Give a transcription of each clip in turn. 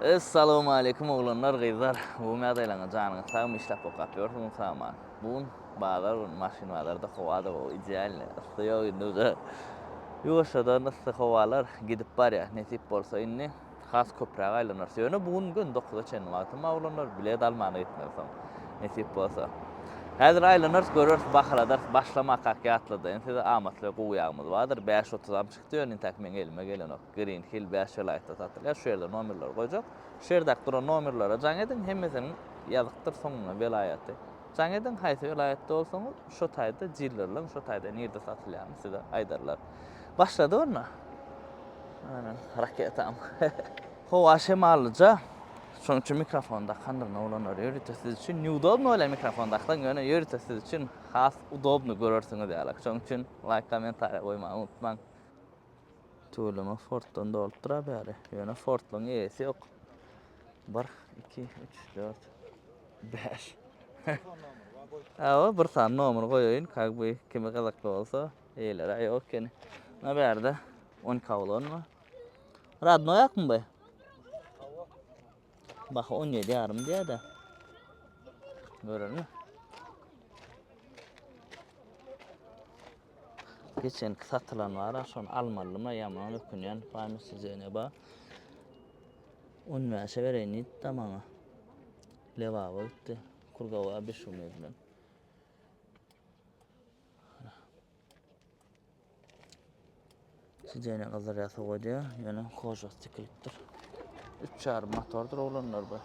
Essalawmaleýkum oglanlar gyzlar bu ýagdaýlaryňyz janyňyz sagmy işläp okap ýörsüňiz sagman bu gün bazar gün maşyn bazarda howada gowy idealny yssy ýok indi uje ýuwaşjadan yssy howalar gidip barýar nesip bolsa indi has köpräk aýlanarys ýöne bu gün gün dokuza çenli wagtym bar oglanlar bilet almana gitmeli soň nesip bolsa häzir aýlanarys göreris bahaladarys başlamakak ýatladaýyn size amatly we gowy ýagymyz bardyr bäş otuzam çykdy ýöne intäk meň elime gelenok Green Hill 5 welaýatda satylýar. Şu ýerde nomerleri goýjak. Şu ýerdäki duran nomerlere jaň ediň, hemmesiniň ýazykdyr soňunda welaýaty. Jaň ediň, haýsy welaýatda bolsaňyz, şo taýda dilerleriň şo taýda nirde satylýanyny size aýdarlar. Başladyk onda. Ana, raketam. Howa şemallyja. Şonuň üçin mikrofon dakandyryn oglanlar ýörite siz üçin. Neudobno bolýar mikrofon daksaň, ýöne ýörite siz üçin has udobno görersiňiz ýaly. Şonuň üçin laýk, kommentariýa goýmagy unutmaň. Tüweleme Forddan dolupdyr-a bäri. Ýöne Fordlaryň eýesi ýok. 1, 2, 3, 4, 5. Hawa, bir sany nomer goýaýyn, kak by kime gyzykly bolsa, eýeleri ýok ekeni. Muna bärde 12 awlon bar. Radnoý akmy bu? Baha 17 ýarym diýýär-de. Görelmi? Geçenki satylan bar, şony almalyma ýaman ökünýän. Pamyt sizene ba. 15-e bereýin diýdi maňa. Lebaba gitdi. Kurgawa bir şumy bilen. Sideniýe gyzdyrýar, sowadýar. Ýöne kožasy tikilipdir. Üç ýarym motordyr oglanlar bu.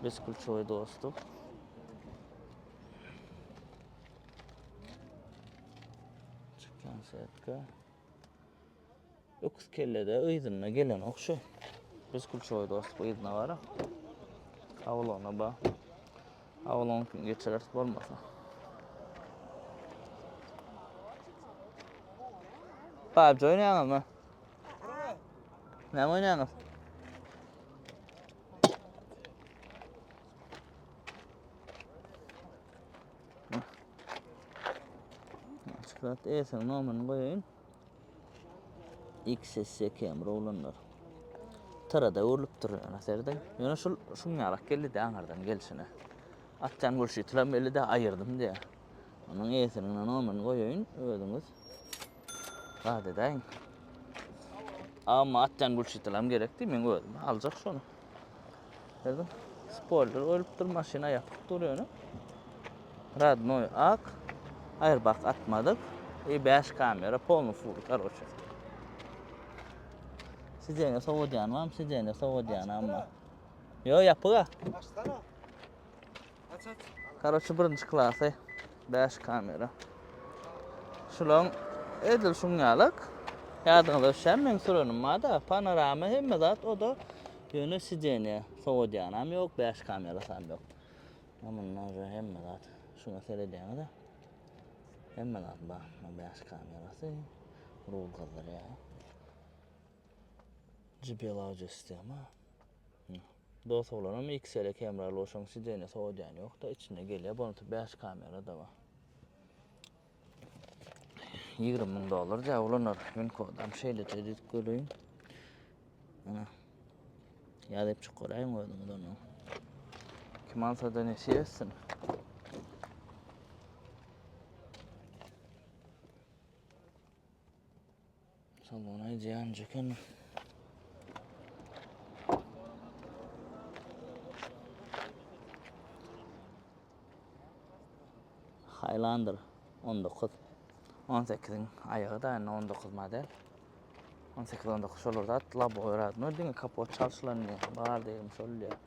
Besklýuçowy dostup. Çykýan setka. Öküz kellede yzynda gelenok şu. Besklýuçowy dostup yzyna bara. Avalona ba. Avalon geçireris bolmasa. PUBG oýnaýaňyzmy? Näme oýnaýaňyz? Açyk zat eýesiniň nomerini goýaýyn. XSC Camry oglanlar. Tyrada öwrülipdir ýöne serediň. Ýöne şul şuň ýalak geldi-de aňyrdan gelşine. Atýan gülşitilam belli-de aýyrdym diýýär. Onuň eýesiniň nomerini goýaýyn, özüňiz zat edäýiň. Amma atýan gülşitilam gerekdi, men özüm aljak şony. Gördüm. Spoiler goýlupdyr, maşyna ýapyk dur ýöne. Radnoý ak. Airbag atmadyk. E 5 kamera, polny full, karoçe. Sideniýe sowadýan barmy? Sideniýe sowadýan amma. Ýo, ýapyk a. Açsana. Aç aç. Karoçe birinji klasy 5 kamera. Şulaň edil şuň ýalak. Ýadyňyza düşýän meň sürenim bar-da, panorama hemme zat o da ýöne sideniýe sowadýanam ýok, 5 kamerasam ýok. Mundan uje hemme zat. Şuňa seredýäňiz-ä. Hemme zat bar. 5 kamerasy, rul gyzdyrýar. JBL audio sistema. Dos oglanam XL kameraly bolşaň sideniýe sowadýan ýok-da, içinde gelýär. Bolmasa 5 kamera da bar. 20 müň dollar diýär oglanlar. Men kodam şeýleje diýip göreýin. Ana. Ýazyp çykaryň özüňiz ony. Kim alsa da nesip etsin. Salona aýdýan eken. Highlander 19. 18-iň aýagy da indi 19 model. 18 19 şolar zat laboý radno diňe kapot çalşylan diýýär. Bar diýdim şol diýýär.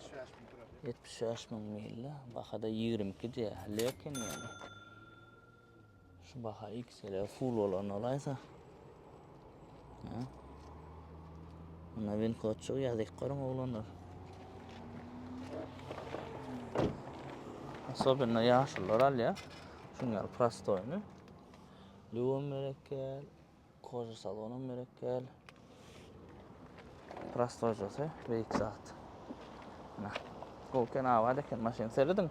75 müň mil bahada 22 diýýär. Lekin ýöne. Şu baha XL full bolan olaysa. Ha? Muna win kodçugy ýazyp görüň oglanlar. Osobenno ýaşulular alýar. Şuň ýaly prostoýny. Lüwem gerek gel, koža salonam gerek gel. Prostoýjasy beýik zat. Ana. Gowy eken, abat eken maşyn. Serediň.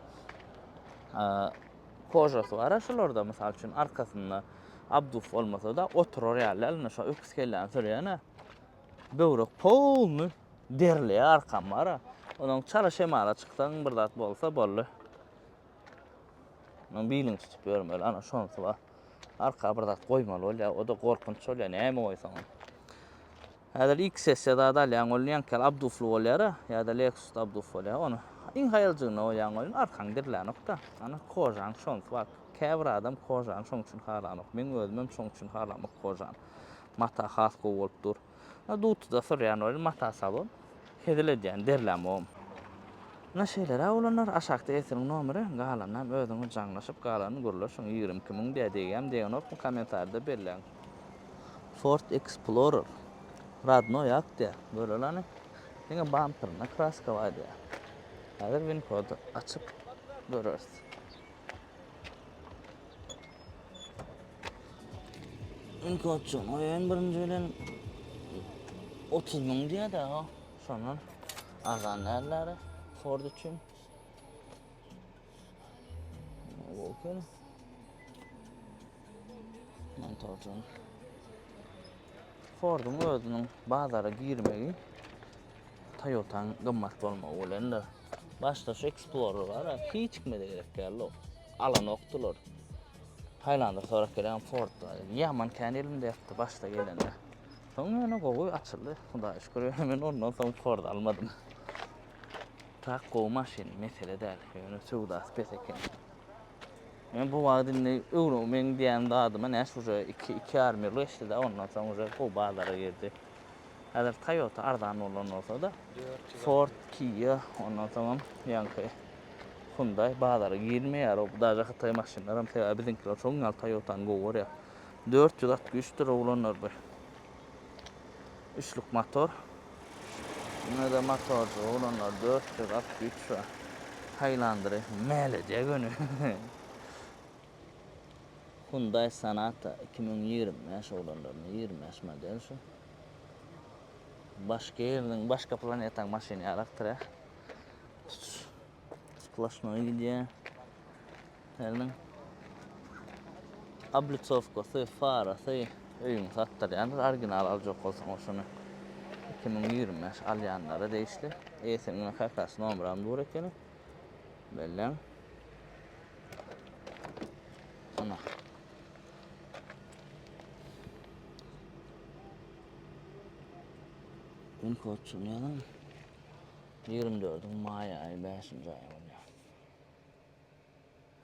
Kožasy bar-a şularda, mysal üçin, arkasynda abduf bolmasa-da oturar ýaly däl. Ine şu öküz kelläni sürýän-ä. Böwrek polny. Derleýär arkam bar-a. Onuň çala şemala çyksaň bir zat bolsa boldy. Onuň biliňi tutup ýörmeli, ana şonsy bar. Arka bir zat goýmaly bolýar, o-da gorkunç bolýar, näme goýsaňam. Häzir XS zat alýaň, ol ýaňky ýaly abdufly bolýar-a, ýa-da Lexus-da abduf bolýar, ony iň haýaljygyna goýýaň welin arkaň dirlänok-da. Ana kožaň şonsy bar. Käbir adam kožany şoň üçin halanok. Meň özümem şoň üçin halamok kožany. Mata has gowy bolup dur. Dutuda sürýän welin mata salon. Hezil edýän, derlämogam. Ine şeýleräk oglanlar, aşakda eseriň nomeri, galanynam özüňiz jaňlaşyp galanyny gürleşiň, 22 müň diýä degýämi degenokmy kommentariýada belläň. Ford Explorer radnoý ak diýä, göreli hany. Diňe bamperinde kraska bar diýä. Häzir win kody açyp göreris. Win kodçuny goýaýyn birinji bilen 30 müň diýä-dä o. Şondan arzan däldir Ford üçin. Gowy Montorjyň. Forduň özüniň bazara girmegi Toyotanyň gymmat bolmagy bilendir. Başda şu Explorer bar, hiç kime de gerek däldi o. Alanokdylar. Highlander sorap gelen Ford bar. Ýaman kän elimde ýatdy başda gelende. Soň ýöne gowy açyldy. Hudaýa şükür ýöne men ondan soň Ford almadym. Tak gowy maşyn, mesele däl. Ýöne söwdasy pes eken. Men bu wagt indi öwren meň diýen zadyma näçe uje 2 2 ýarym ýyl geçdi-de ondan soň uje gowy bazara girdi. Häzir Toyota arzan bolan bolsa-da Ford, Kia ondan soňam ýaňky Hyundai bazara girmeýär. O daže hytaý maşynlaram sebäbi biziňkiler şoň ýaly Toyotany gowy görýär. 463-dir oglanlar bu. Üçlük motor. Ine-de motorjyk oglanlar 463 şu. Highlandery mäledýär göni. Hyundai Sonata 2025 oglanlar, 25 model şu. Başga ýeriniň, başga planetaň maşyny ýalakdyr ya. Tutuş sploşnoý gidýär. Hernä oblitsowkasy, farasy öýüňi satdyrýandyr. Original aljak bolsaň şuny 2025 alýanlara degişli. Eýesiniň kakasy nomeram dur ekeni. Belläň. Ana. Gün kodçuny ýazyň. 24-iň maý aýy 5-nji aýy bolýar.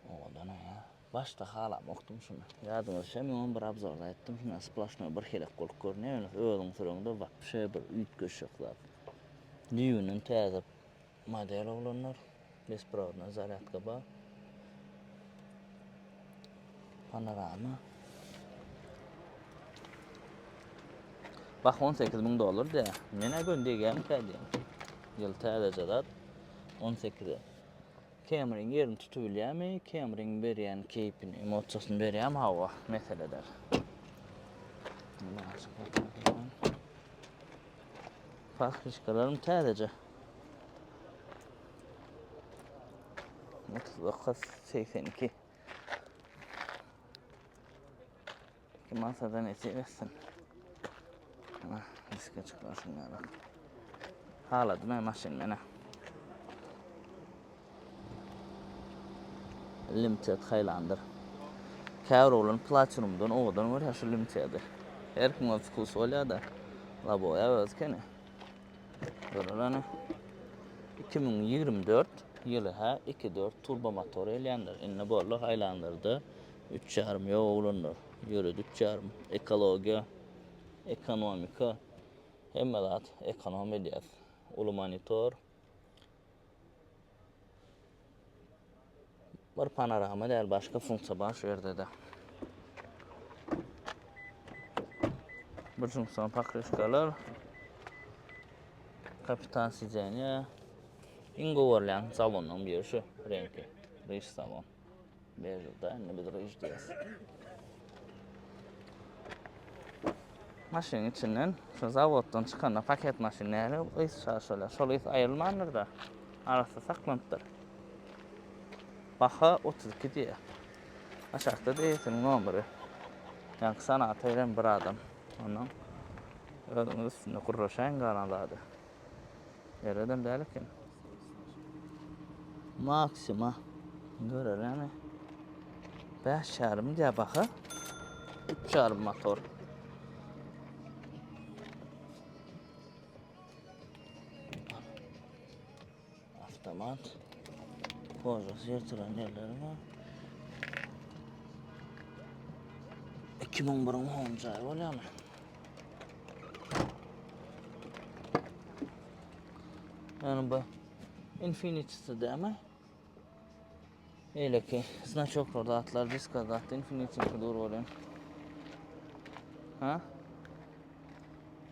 Owadan aýa. Başda halamokdym şuny. Ýadyňyza düşer, men ony bir obzorda aýtdym, şunda sploşnoý bir helek bolup görünýär, ýöne özüň süreňde wapşe bir üýtgeşik zat. Düýbünden täze model oglanlar. Besprovodnoý zarýadka bar. Panorama. Bak 18 müň dollar diýýär. Men-ä göni degýärmikä diýýän. Ýyl täzeje zat. 18-e. Camryň ýerini tutubilýärmi? Camryň berýän keýpini, emosiýasyny berýärmi? Hawa, mesele däl. Pakryşkalaryň täzeje. 39 82. Kim alsa-da nesip etsin. Ana, diske çyklar şunlara. Haladym men maşyn mena. Limited Highlander. Käbir oglan Platinumdan owadan görýär şu Limitedi. Her kim öz wkusy bolýar-da. Laboýa öz keni. Görel hany. 2024 ýyly hä 2.4 turbo motor gelýändir. Indi boldy Highlanderda Üç ýarym ýok oglanlar. Ýöredi üç ýarym. Ekologiýa, ekonomika, hemme zat ekonom edýäs. Uly monitor. Bir panorama däl, başga funksiýa bar şu ýerde-de. Bir funksiýa pokryşkalar. Kapitan sidenýa. Iň gowy görülýän salonyň biri şu reňki. Ryž salon. Bežda indi biz ryž diýýäs. Maşynyň içinden şu zawoddan çykanda paket maşyn näle ys çaşylýar. Şol ys aýrylmandyr-da. Arassa saklanypdyr. Baha 32 diýýär. Aşakda da eýesiniň nomeri. Ýaňky Sonata bilen bir adam. Ondan özüňiz üstünde gurlaşaýyň galan zady. Eredem däl eken. Maxima. Göreli. 5,5 diýä baha. 3,5 motor. Avtomat. Kožasy ýyrtylan ýerleri bar. 2001-iň Honda bolýarmy? Yani bu Infinity dämi? Eýleki znaçoklar zatlar, diska zatlar Infinity dur bolýar. Ha?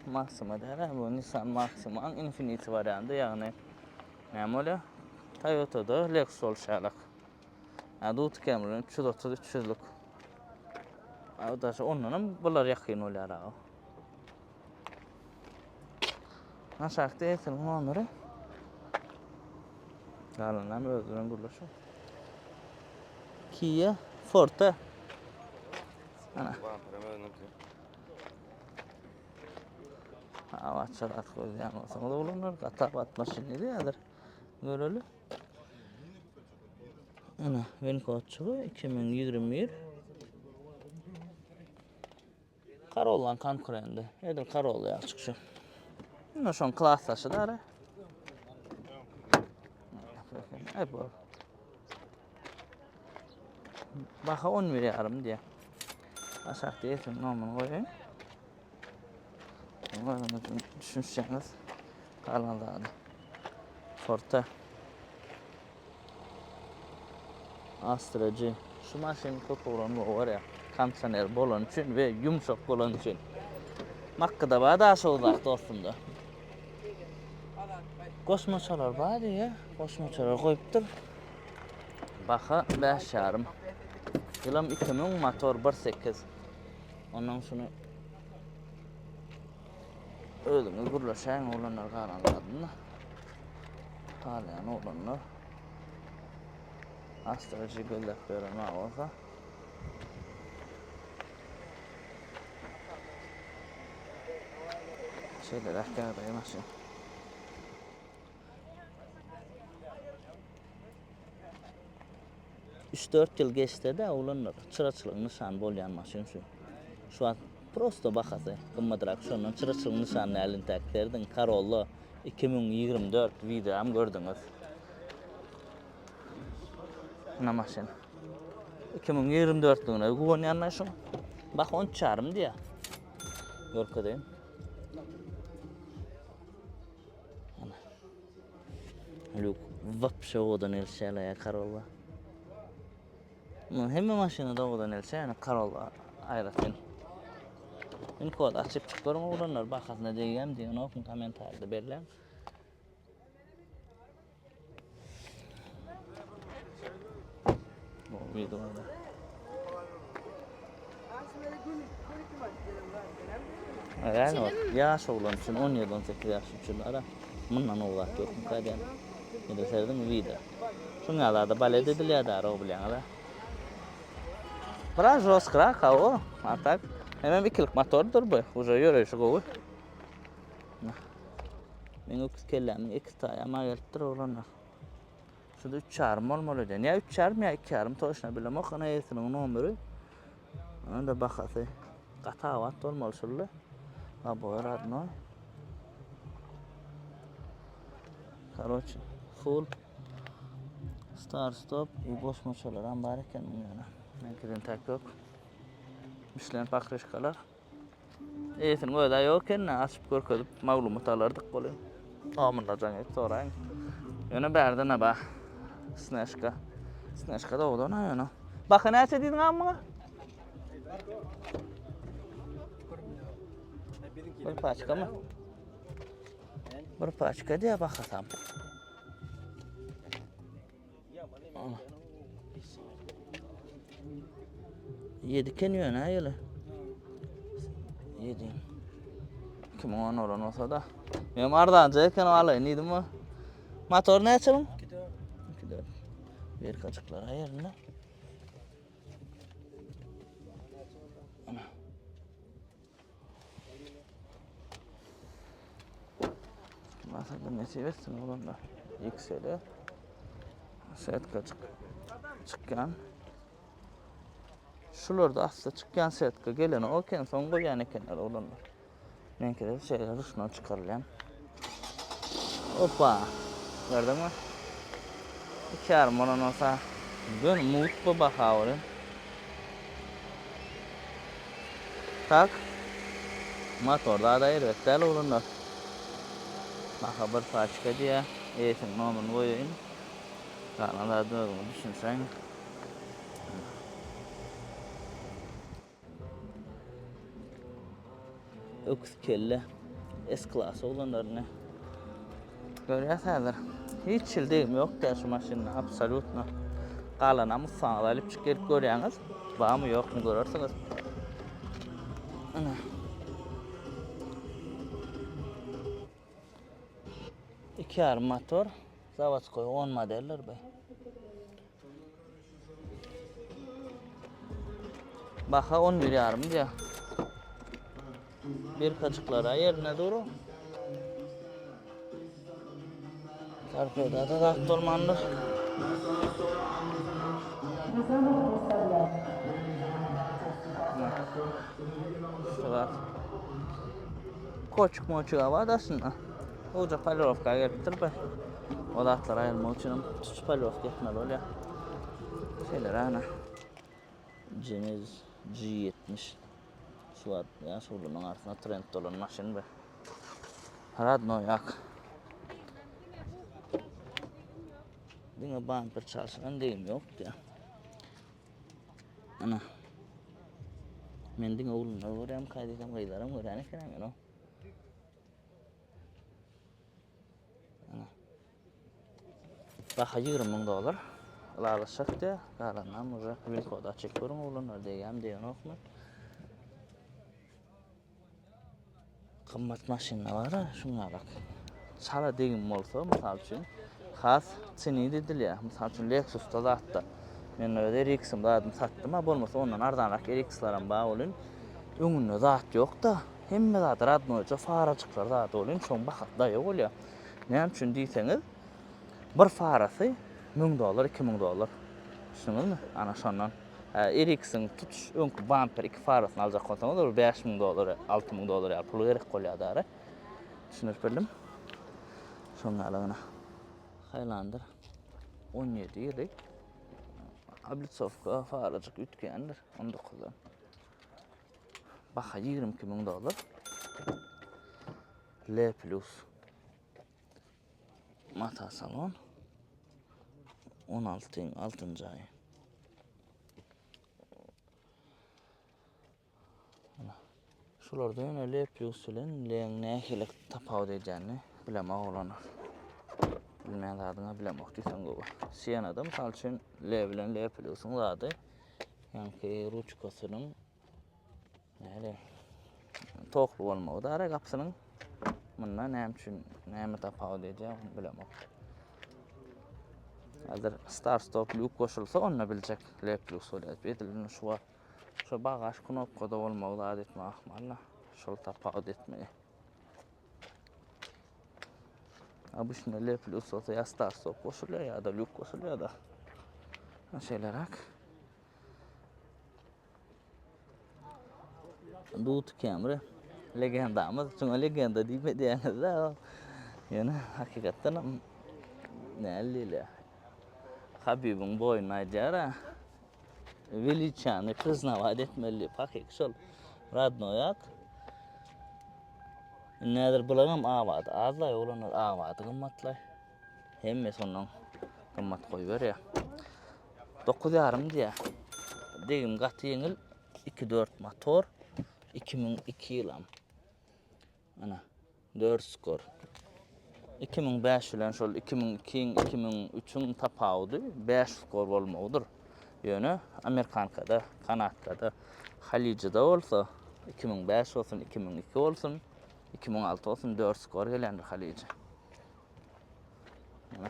Maxima däl, bu Nissan Maxima Infinity warianty, ýagny näme bolýar? Toyota'da Lexus bolşalak. Ha, Dut Camry 330 300-lük. Ha, daşy ondan hem bular ýakyn bolýar aga. Aşakda eýesiniň nomeri. Galanam özünden gürleşiň. Kia Forte. Ana. Awaçlar at gözleýän bolsaňyz oglanlar gatap at maşyny diýýärler. Göreli. Ana, Winkodçygy 2021. Corolla'ň konkurendi. Edil Corolla ýaly çykşy. Indi şoň klasdaşy da ara. Ay bu. Baha 11 ýarym diýýär. Aşakda esin nomunu goýaýyn. Özüňiz düşünşeňiz galan zady. Forte. Astra G. Şu maşyn köp oglan gowy görýär. Kondisioner bolany üçin we ýumşak bolany üçin. Makkyda bar daşoguzdaky dostumda. Goşmaçalar bar diýýär. Goşmaçalar goýupdyr. Baha 5,5. Ýylam 2000 motor 1.8. Ondan şuny özüňiz gürleşäýiň oglanlar galan zadyny. Halaýan oglanlar. Astra G gözläp ýören bar bolsa. Şeýleräk ýagdaýy maşyn. Üç-dört ýyl geçse-de oglanlar, çyraçylygyň nyşany bolýan maşyn şu. Şu wagt prosto bahasy gymmadrak şondan çyraçylygyň nyşany däl intäk serediň Corolla 2024 wideom gördüňiz. Ina maşyn. 2024-lügine guwanýan men şuň. Baha 13 ýarym diýýär. Görkezeyim. Ana. Lük vapşe owadan elşäle ya Corolla. Muny hemme maşynada owadan elşä yani Corolla aýratyn. Indi kod açyp çyk görüň oglanlar bahasyna degýämi diýenokmy kommentarda belläň. Bu videoda. Yani bak ýaş oglan üçin 17-18 ýaş üçin ara mundan owlak ýok mukadem. Indi serediň video. Şuň ýaly balet edilýär da o bilýäňiz. Biraz žostrak o. A tak hemem ikilik motordyr bu. Uje ýöreýşi gowy. Meň öküz kellämiň iki taýama gelipdir oglanlar. Şurada üç ýarym bolmaly öýdýän. Ýa üç ýarym ýa iki ýarym toşna bilemok. Ana eýesiniň nomeri. Ana da bahasy. Gaty abat bolmaly şully. Oboý radnoý. Karoçe, full. Star stop i goşmaçalar hem bar eken muň ýana. Meňkiden tak ýok. Michelin pokryşkalar. Eýesiniň özi ýok eken, açyp görkezip maglumat alardyk bolýar. Amynda jaň edip soraýyň. Ýöne bärde ne bar? Snežka. Snežka da owadan ha ýöne. Baha näçe diýdiň abi muňa? Bir paçka mı? Bir paçka diýe bakasam. Ýedi eken ýöne ýyly. Ýedi. 2010 olan olsa da. Ýöne arzanja eken o alaýyn diýdim o. Motor näçe bu? 2.4. 2.4. Bir kaçıklar yerinde. Ana. Masada nesip etsin oglanlar. XL. Setkajyk çykýan. Şularda asly çykýan setka geleni o eken, soň goýýan ekenler oglanlar. Meňkide şeýle ruşnoý çykarylýan. Opa! Gördüňmi? 2,5 bolan bolsa, göni mugt bu baha welin. Tak. Motor da erbet däl oglanlar. Baha bir paçka diýýär. Eýesiniň nomerini goýaýyn. Galan zady özüňiz düşünseň. Öküz kelle. S-klass oglanlaryny. Görýäs häzir. Hiç hil degim ýok diýär şu maşynda, absolýutno. Galanam ussaňyz alyp çyk gelip görýäňiz. Barmy ýokmy görersiňiz. Ana. 2,5 motor. Zawodskoý 10 modeller be. Baha 11 ýarym diýýär. Birkaçyklara ýerine duru. Torpeda da zat bolmandyr. Şu zat. Koçuk moçuk bar daşynda. Uca polirovka gelipdir be. O zatlary aýyrmak üçin tutuş polirovka etmeli bolýar. Şeýle ana. Genesis G70. Şu wagt ýaşulynyň arasynda trend bolan maşyn be. Radnoý ak. Diňe bamper çalşylan degim ýok diýýär. Ana. Men diňe oglanlar görýän, kaýdysam gyzlaram görýän eken men o. Baha 20 müň dollar. Ylalaşjak diýýär. Galanynam uje win-kody açyp görüň oglanlar degýärmi degenokmy. Gymmat maşynda bar-a şuňňalak. Çala degim bolsa, mysal üçin, has çenit edilýär. Mysal üçin, Lexus-da zatda. Men öz RX-im zadyny satdym-a, bolmasa ondan arzanrak RX-laram bar welin, öňünde zat ýok-da. Hemme zat radnoýja farajyklar zady bolýan, şoň bahasy daýaw bolýar. Näme üçin diýseňiz, bir farasy 1000 dollar, 2000 dollar. Düşündiňizmi? Ana şondan. RX-iň tutuş öňki bamper iki farasyny aljak bolsaňyz, ol 5000 dollar, 6000 dollar ýaly pul gerek bolýar dara. Düşündirip bildim. Şoň ýalygyna. Highlander 17 ýyly. Oblitsowka farajyk üýtgändir 19-dan. Baha 22 müň dollar. L plus. Mata salon. 16 6. aýy. Şularda ýöne L plus bilen L-iň nähili tapawut edýänini bilemok oglanlar. Bilmeýän zadyňa bilemok diýseň gowy. Sienada mysal üçin L bilen L plusyň zady ýaňky ruçkasynyň näle tokly bolmagy da ara gapysynyň. Munda näme üçin näme tapawut edýär ony bilemok. Häzir start stop lýuk goşulsa onda biljek L plus bolýar. Edil şu wagt şu bagaž knopkada bolmagy zat etmek ahmal şol tapawut etmegi. Obычно L plus bolsa ýa start stop goşulýar ýa-da lýuk goşulýar da. Şeýleräk. Dut Camry legendamyz. Şuňa legenda diýip edýäňiz-de. Ýöne hakykatdan hem näl diýilýär. Habibiň boýuna aýdýar-a. Weliçany priznawać etmeli diýip. Hakyky şol radnoýak. Indi häzir bulaňam abady azlaý, oglanlar abady gymmatlaý. Hemmesi ondan gymmat goýberýär. 9,5 diýýär. Degim gaty ýeňil. 2.4 motor. 2002 ýylam. Ana, 4 skor. 2005 bilen şol 2002-iň, 2003-iň tapawudy 5 skor bolmagydyr. Ýöne Amerikankada, Kanatkada, Halijide bolsa 2005 bolsun, 2002 bolsun, 2006 bolsun 4 skor gelýändir Haliji. Mana.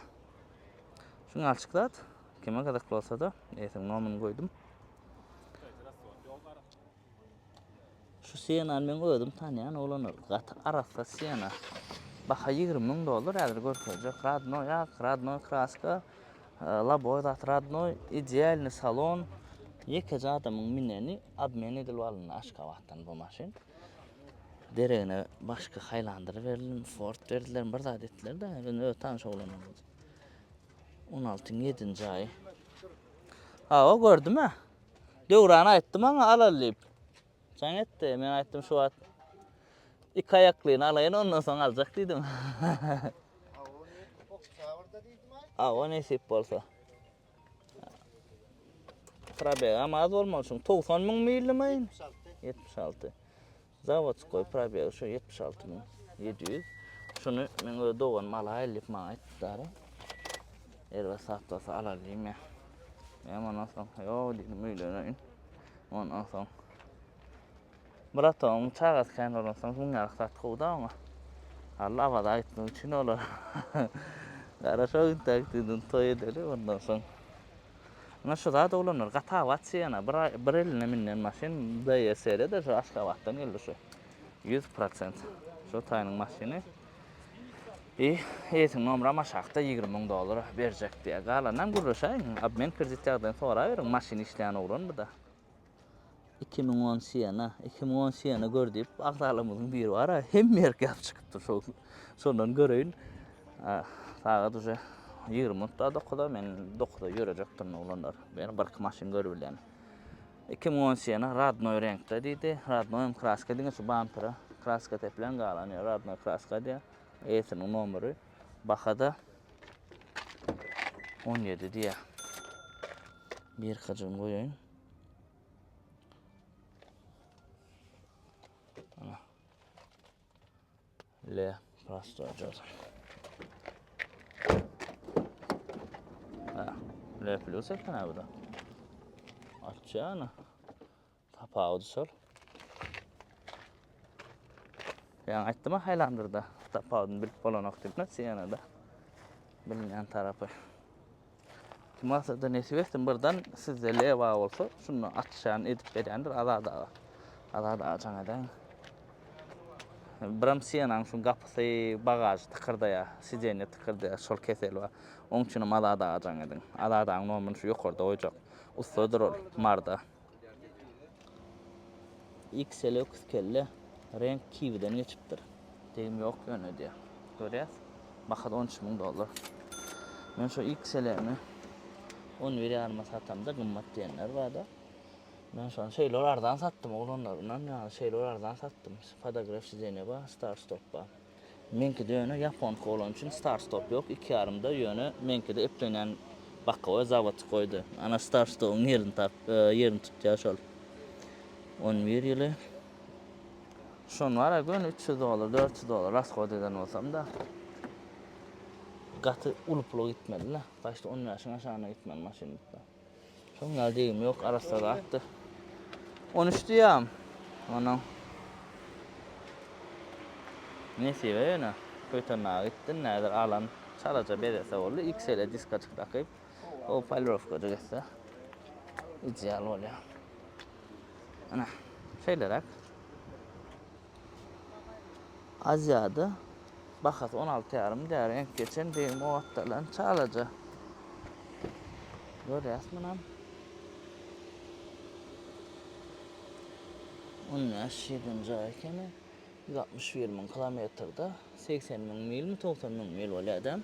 Şuň alçyk zat. Kime gyzykly bolsa-da, eýesiniň nomyny goýdum. Şu Sienany men özüm tanýan oglanlar. Gaty arassa Siena. Baha 20 müň dollar häzir görkezjek. Radnoý ak, radnoý kraska, laboý zat radnoý, idealny salon. Ýekeje adamyň mineni obmen edilip alyndy Aşgabatdan bu maşyn. Deregine başga Highlander berildi, Ford berdiler, bir zat etdiler-de, indi öz tanyş oglanlarymyz. 16-nyň 7-nji aýy. Hawa, gördüm-ä. Döwran aýtdy maňa alaly diýip. Jaň etdi. Men aýtdym şu wagt iki aýaklyny alaýyn ondan soň aljak diýdim. Hawa, nesip bolsa. Probegam az bolmaly şuň. 90 müň millimi? 76. Zawodskoý probegi şu 76 müň 700. Şuny meň öz doganym alaýyl diýip maňa aýtdylar. Erbet satlasa alaly diýdim ýa. Men ondan soň ýok diýdim öýleneýin. Ondan soň Muratowyň çagasy kän bolansoň müň ýalyk zat gowy-da oňa. Alla Awaza gitmek üçin olar. Gara şo gün täkdiden toý edeli ondan soň. Ine şu zat oglanlar gaty abat Siena bir aý bir eline minen maşyn DSR-de şu Aşgabatdan geldi şu. 100% şu taýynyň maşyny. I eýesiniň nomeram aşakda 20 müň dollar berjek diýýär. Galanynam gürleşäýiň. Obmen kredit ýagdaýyny soraberiň. Maşyn işleýän oglan bu-da. 2010 Siena, 2010 Siena gör diýip agzalarymyzyň biri bar-a, hemme ýerki ýazyp çykypdyr şo. Şondan göreýin. Sagat uje 20 minut bar 9-a, men 9-a ýörejekdirin oglanlar. Men birki maşyn görüp bilýän. 2010 Siena radnoý reňkde diýdi. Radnoý kraska diňe şu bampera kraska sepilen galan ýer radnoý kraska diýýär. Eýesiniň nomeri bahada 17 diýýär. Bir kajygyny goýaýyn. Ana. Le prostoý jaz. Ha, Le plus eken ha bu da. Açýana. Tapawudy şol. Ýaňy aýtdym-a Highlanderda tapawudyny bilip bolanok diýip, Sienada bilinýän tarapy. Kim alsa-da nesip etsin, birden sizde lewa bolsa, şunda açýan edip berýändir Azat aga. Azat aga jaň edäýiň. Biram Sienanyň şu gapysy, bagažy tykyrdaýar, sidenýe tykyrdaýar, şol kesel bar. Oň üçinem Azat aga jaň ediň. Azat agaň nomerini şu ýokarda goýjak. Ussadyr ol, Marda. XL öküz kelle reňk kiwiden geçipdir. Degim ýok ýöne diýýär. Görýäs. Bahasy 13 müň dollar. Men şu XL-ni 11 ýaryma satamda gymmat diýenler bar-da. Men şony şeýle bir arzan satdym oglanlar. Ynam ýaly şeýle bir arzan satdym. Podogref sidenýe bar, start stop bar. Meňkide ýöne ýaponka bolany üçin start stop ýok iki ýarymda ýöne meňkide eplenýän bokowoý zawodskoýdy ana start stopyň ýerini tap ýerini tutýar şol 11 ýyly şony bara göni 300 dollar 400 dollar rashod eden bolsamda gaty uly pula gitmeli-de başda 15-iň aşagyna gitmeli maşyn bitdi. Şoň ýaly degim ýok, arassa zatdy. 13 diýýäm. Onuň nesibe ýöne Köýtendaga gitdi, nädir alan çalaja bezese boldy. XL diskaçyk dakyp, o polirowkajyk etse ideal bolýar. Ana, şeýleräk. Aziýada bahasy 16 ýarym diýýär. Reňk geçen degim o gapdaldan çalaja. Görýäs munam. 15 ýedinji aý ekeni. 161 müň kilometrde 80 müň milmi 90 müň mil bolýar-da.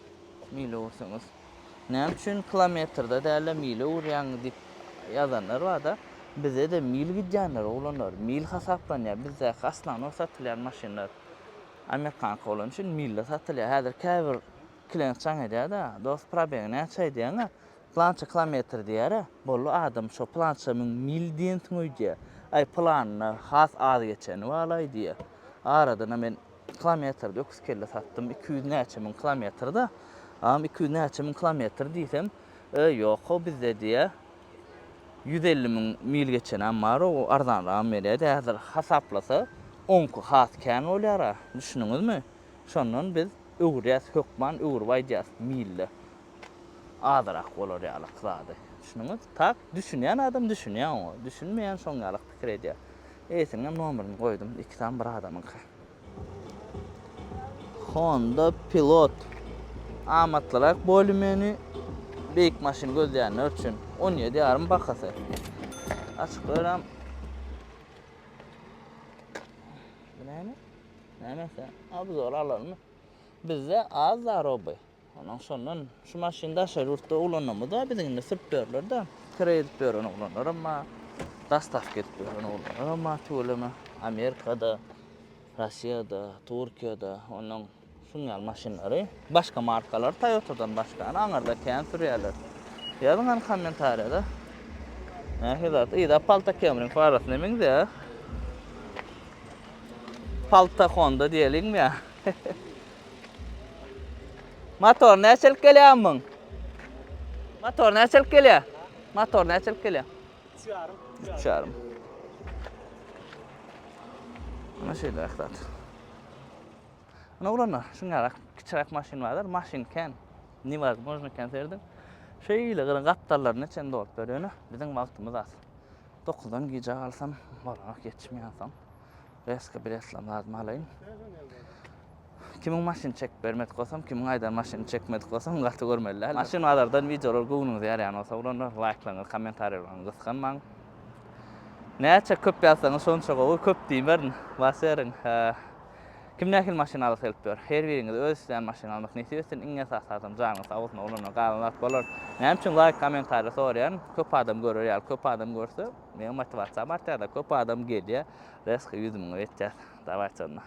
Mil öwürseňiz. Näme üçin kilometrde däl-de mile öwürýäňiz diýip ýazanlar bar-da. Bizde-de mil gidýänler oglanlar. Mil hasaplanýar. Bizdäki osnownoý satylýan maşynlar amerikanka bolany üçin milde satylýar. Häzir käbir klient jaň edýär-de, dost probegi näçe aýdýaň-a? Pylança kilometr diýýär-ä. Boldy adam şo pylança müň mil diýensiň öýdýär. Aý pylanyna has az geçeni bar-laý diýýär. Aradan-a men kilometrde öküz kelle satdym. 200 näçe müň kilometrde. Agam 200 näçe müň kilometr diýsem, e, ýok-ow bizde diýýär. 150 müň mil geçenem bar-ow, arzanragam berýär-de. Häzir hasaplasa, oňky has kän bolýar-a. Düşündiňizmi? Şondan biz öwürýäs, hökman öwürip aýdýas milde. Azyrak bolar ýalyk zady. Düşündiňiz? Tak, düşünýän adam düşünýär oňa. Düşünmeýän şoň ýalyk pikir edýär. Eýesiniňem nomerini goýdum. Ikisem bir adamyňky. Honda Pilot amatlyrak bolümeni beýik maşyn gözleýänler üçin 17 ýarym bahasy. Açyk görem. Bu näme? Näme sen? Obzor alalmy? Bizde az zaroby. Onuň şondan şu maşyn daşary ýurtda ulanamyzda biziň indi sürüp ýörler-de. Kireý edip ýören oglanlaram bar. Dostavka edip ýören oglanlaram bar tüweleme. Amerikada, Russiýada, Türkiýede onuň şuň ýaly maşynlary başga markalar Toyotadan başga aňyrda kän sürýärler. Ýazyň hany kommentariýada. Nähili zat? Yza palta Camryň farasyna meňzeýär. Palta Honda diýeliňmi ýa? Motor näçelik gelýär muň? Motor näçelik gelýär? Motor näçelik gelýär? 3,5. 3,5. Ana şeýle zat. Ana oglanlar, şuň ýaly kiçiräk maşyn bardyr, maşyn kän. Newazmojno kän serediň. Şeýle gyryň gapdallaryna çenli dolup ber ýöne biziň wagtymyz az. 9-dan gijä galsam, bolanok ýetişmeýän soň. Reska biletlam zadymy alaýyn. Kimiň maşyny çekip bermedik bolsam, kimiň aýdan maşynyny çekmedik bolsam gaty görmeli däl. Maşyn bazardan wideolar göwnüňize ýaraýan bolsa oglanlar laýklaryňyzy, kommentariýalaryňyzy gysganmaň. Näçe köp ýazsaňyz şonça gowy, köp diýmerin, basýaryn. Kim nähili maşyn alasy gelip ýör? Her biriňize öz isleýän maşyny almak nesip etsin. Iň esasy zadam janyňyz sag bolsun oglanlar, galan zat bolar. Näme üçin laýk, kommentariýa soraýan? Köp adam görer ýaly, köp adam görse, meň motiwasiýam artýar-da, köp adam gelýär. Reska 100 müňe ýetýär. Dawaýçy onda.